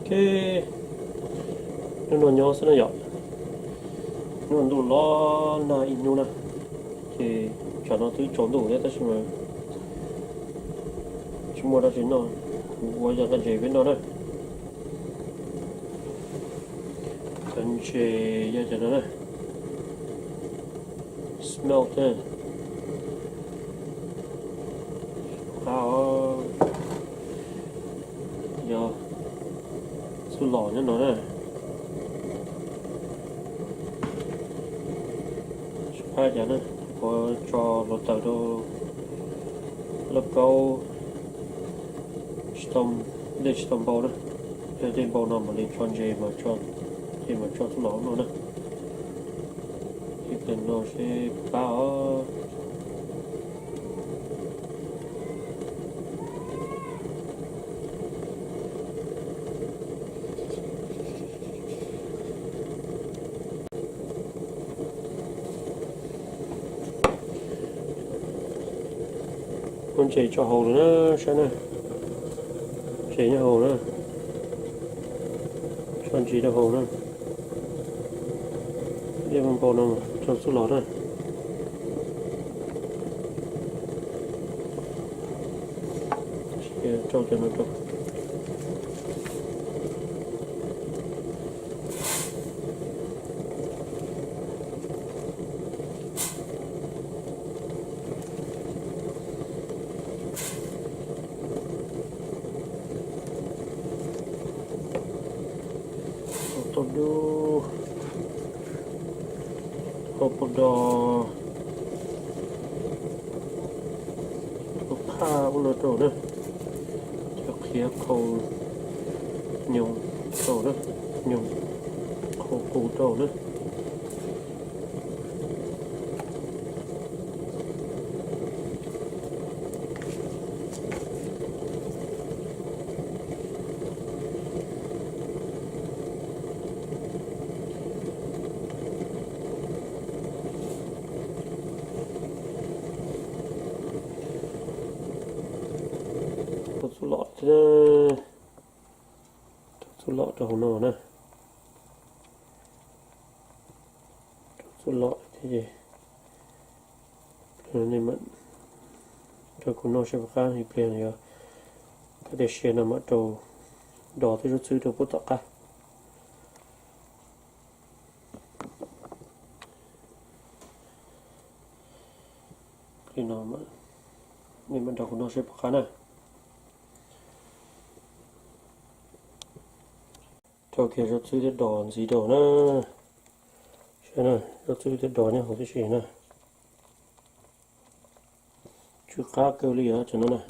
Ok, hnub no nyob xwb na yom. Hnub no ntuj los nag ib hnub na, ces tsam no twb tsaus ntuj thiab tab sis mas tsis muaj dab tsi noj, kuv ua yog nqaij ntses peb noj na. Cov ntses yog cov no na, smoked na, qab os. Yog txuj lom nyob no na. Tsis qab cas na, kuv tso hluav taws rau lauj kaub, tsis tau, dej tsis tau npau na. Yog dej npau no mam li tso ntses, ces mam tso txuj lom no na. Ib pliag no seb pab os. Muab ntses tso hauv lawm na, saib na. Ntses nyob hauv na. Tso ntses rau hauv na. Dej npau no tso txuj lom na. Rau cov no rau. Tau dub, tau pov do, tau phaj ua luaj rau na, cov qhiav qhau nyoos rau na, nyoos qhau qus rau na. Rau txuj lom thiab, rau txuj lom rau hauv no na. Rau txuj lom thiab ces nej mam nrog kuv noj seb puas qab, ib pliag yog kab tiag siab no mam rau dos tej zaub txhwb rau puag tom qab. Ib pliag no nej mam nrog kuv noj seb puas qab na. Rau kiag zaub txhwb thiab dos ntxiv rau na. Saib na, zaub txhwb thiab dos nyob hauv tib si na. Tsw qab kawg li os cov no na.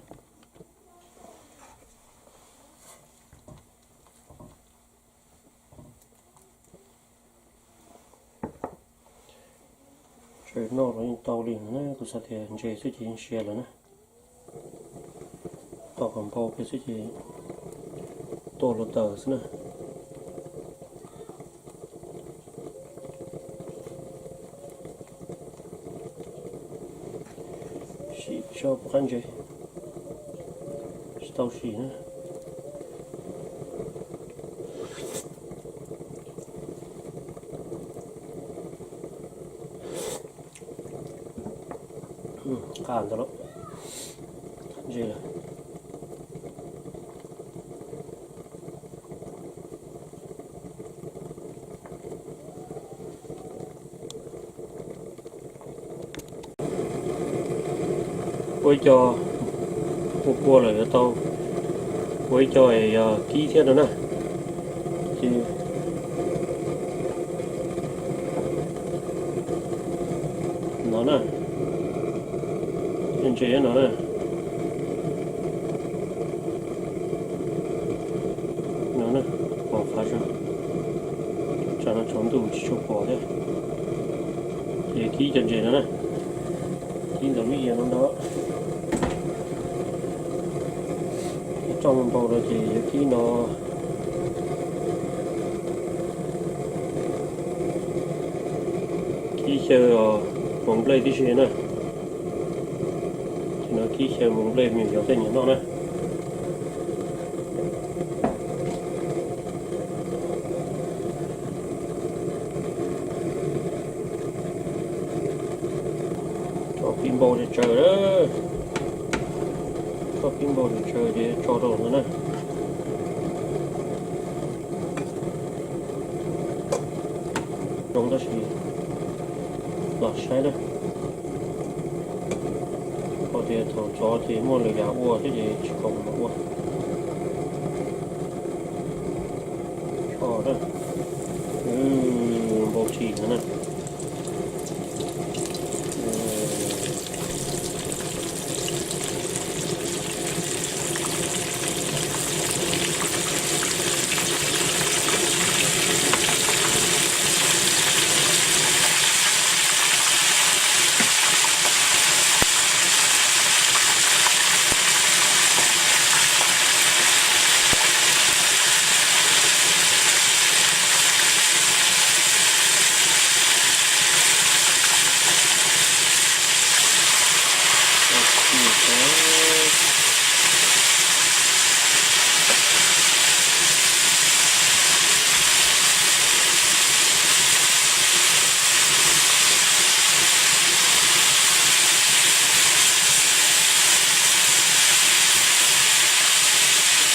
Tseem noj los yeej tau li na, kuv xav tias ntses xwb ces yeej siav lawm na. Tos kom npau kiag xwb ces tua hluav taws xwb na. Sim tso puas qab ntses, tsis tau sim na. Qab ntawd lawm, qab ntses lawm. Ua ib co, ua pua lawm yuav tau ua ib co es yog kib thiab no na. Ces no na, ntses no na. No na, pom fav zog, tsam no tsaus ntuj tsis tshua pom thiab. Ces kib cov ntses no na, kib ntawm lub yias no ntag. Ib rooj npau no ces yuav kib no. Kib xyaw moov nplej tib si na. Ces no kib xyaw moov nplej me nyuam yaus tej nyiam noj na. Tsaws lawm, toj pib npau tsaws ces tso rau no na. Zoo tab sis los saib na, qhov tias thaum tso ces muaj lwm yam ua thiab ces tsis khoom los ua. Tso na, npau tsis no na.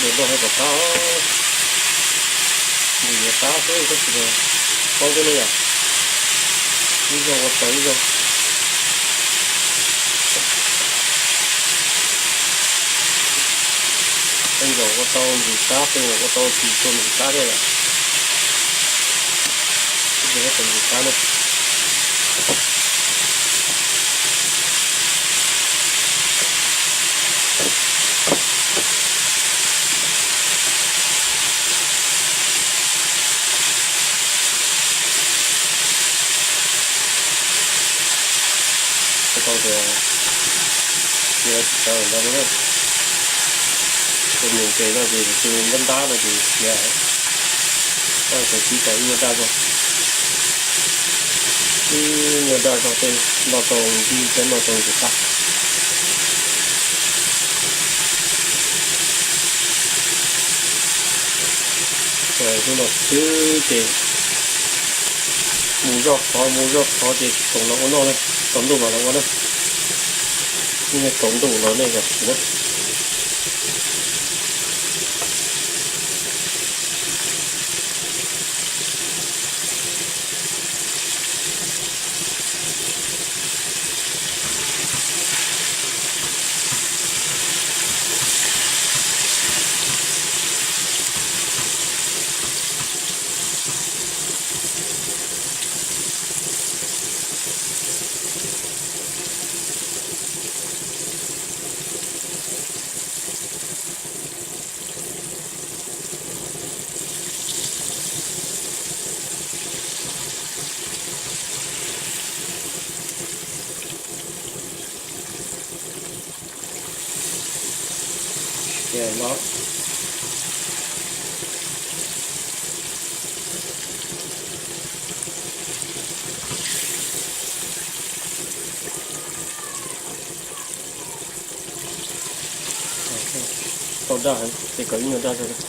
Nws npau hais kom qab, nws yuav qab xwb tab sis paub thiab ne yom. Ib zaug ua tau ib zaug. Tej zaum ua tau ntxim qab, tej zaum ua tau tsis tshua ntxim qab thiab yom. Ib zaug ua tau ntxim qab na. Tau tias tsis tau ntau no, tus mus pem no ces tus ntab ntab no ces khiav, tab sis tib tau ib nyuag daj zog, ib nyuag daj zog tej noj tau ntxim thiab noj tau ntxim qab. Hnub no xwb ces mus zoj qhov mus zoj qhov ces tsis khoom los ua noj na, tsaus ntuj mam los ua na. Yeej yog tsaus ntuj los nej zam txim na. Cia no tau daj heev, ces kawm ib nyuag daj rau.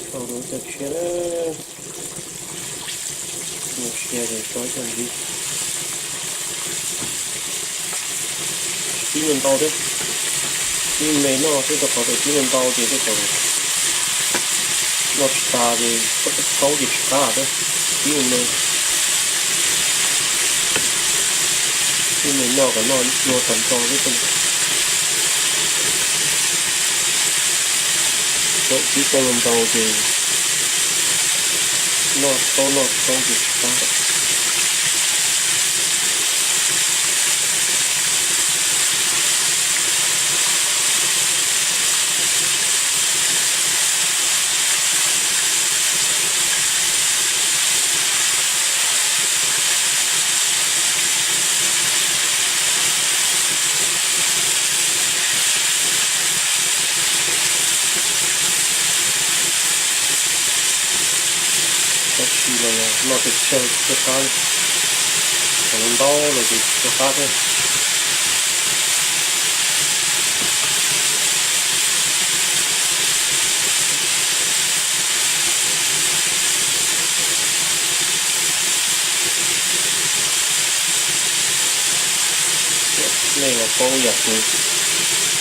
Tso rau cov tshiab, mus sia ces tso cov ntxiv. Tib me ntau thiab, tib me noj xwb rau qhov tias tib me ntau ces tej zaum Noj tsis tas ces koj txhob khaub ces tsis qab thiab. Ib ua me, ib me noj kom noj ib pluag tag nrho xwb. Thaum tib tau ntau ces noj thaub noj thaub ces tsis qab. Tab sis mas noj tsawg tsawg thiaj qab, thaum ntau los ces tsis qab thiab. Nej los paub yam kuv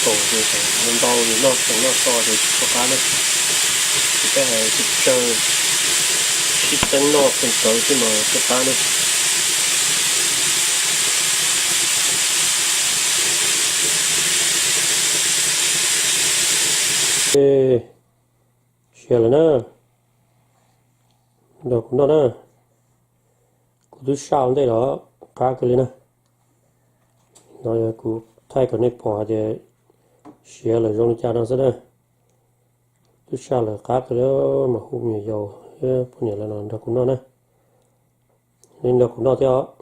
thaum ces ntau ces noj thaum noj so ces tsis tshua qab na. Ces peb hais tsawg tsawg, sib txeeb noj kawg ntawd xwb mas thiaj qab na. Siav lawm na, nrog kuv noj na. Kuv twb saj ua ntej los qab kawg li na. No yog kuv thaij kom nej pom hais tias siav lawm zoo li cas no xwb na. Twb saj lawm qab kawg li, mas hu me nyuam yaus thiab poj niam lawv los nrog kuv noj na. Nej nrog kuv noj thiab os.